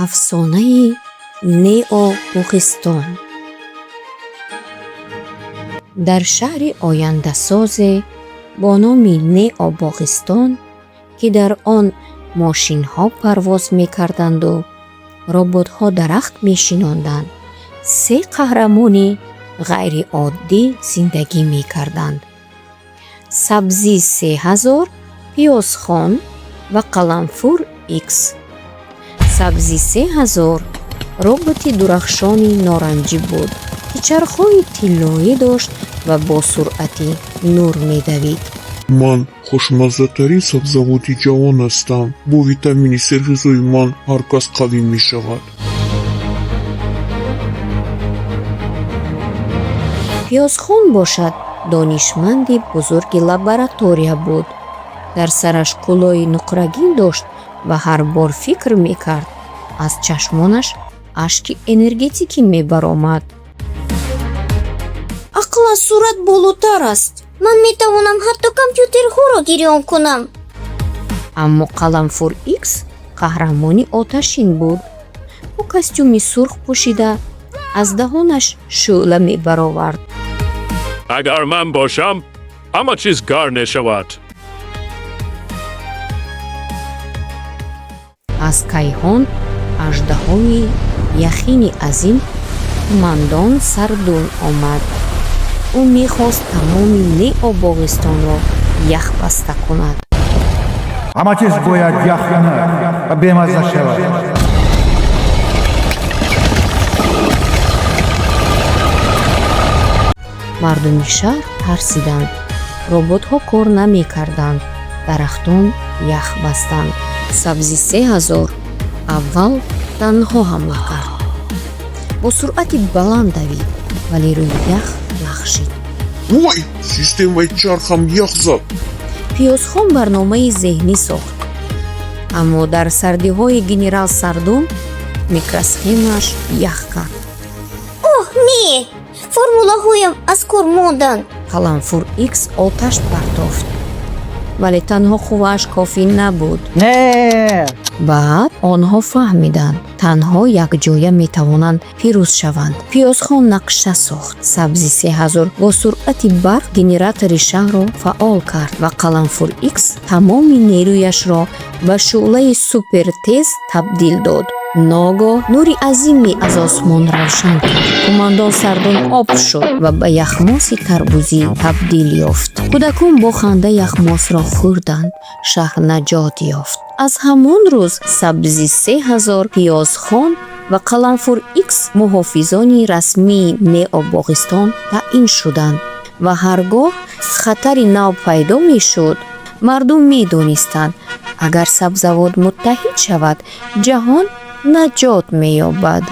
Афсонаи Необоғистон. Дар шаҳри ояндасозе бо номи Необоғистон, ки дар он мошинҳо парвоз мекарданду роботҳо дарахт мешинонданд, се қаҳрамони ғайриоддӣ зиндагӣ мекарданд: Сабзӣ 3000, Пиёзхон ва Қаламфур Икс. Сабзӣ 3000 роботи дурахшони норанҷӣ буд, ки чархҳои тиллоӣ дошт ва бо суръати нур медавид. Ман хушмаззатарин сабзавоти ҷаҳон ҳастам. Бо витамини серғизои ман ҳар кас қавӣ мешавад. Пиёзхон бошад, донишманди бузурги лаборатория буд. Дар сараш кӯлоҳи нуқрагин дошт ва ҳар бор фикр мекард, аз чашмонаш ашки энергетикӣ мебаромад. Ақл аз сурат болотар аст. Ман метавонам ҳатто компютерҳоро гирён кунам. Аммо Қаламфур Икс қаҳрамони оташин буд. Ӯ костюми сурх пӯшида, аз даҳонаш шӯъла мебаровард. Агар ман бошам, ҳама чиз гарм мешавад. Аз кайҳон аждаҳои яхини азим Кумандон Сардун омад. Ӯ мехост тамоми Необоғистонро яхбаста кунад. Ҳама чиз бояд яхнак ва бемазза шавад. Мардуми шаҳр тарсиданд. Роботҳо кор намекарданд, дарахтон ях бастанд. Сабзи 3000 аввал танҳо ҳамла кард. Бо суръати баланд давид, вале рӯи ях лағжид. Вой, системаи чархам ях зад. Пиёзхон барномаи зеҳнӣ сохт, аммо дар сардиҳои генерал Сардун микросхемааш ях кард. Оҳ, не, формулаҳоям аз кор монданд. Қаламфур Икс оташ партофт, вале танҳо қуввааш кофӣ набуд. Не! Баъд онҳо фаҳмиданд, танҳо якҷоя метавонанд пирӯз шаванд. Пиёзхон нақша сохт. Сабзи 3000 бо суръати барқ генератори шаҳрро фаъол кард ва Қаламфур Икс тамоми нерӯяшро ба шӯълаи супертез табдил дод. Ногоҳ нури азиме аз осмон равшан кард. Кумандон Сардун об шуд ва ба яхмоси тарбузӣ табдил ёфт. Кӯдакон бо ханда яхмосро хӯрданд. Шаҳр наҷот ёфт. Аз ҳамон рӯз Сабзи 3000, Пиёзхон ва Қаламфур Икс муҳофизони расмии Необоғистон таъин шуданд ва ҳар гоҳ хатари нав пайдо мешуд, мардум медонистанд, агар сабзавот муттаҳид шавад, ҷаҳон наҷот меёбад.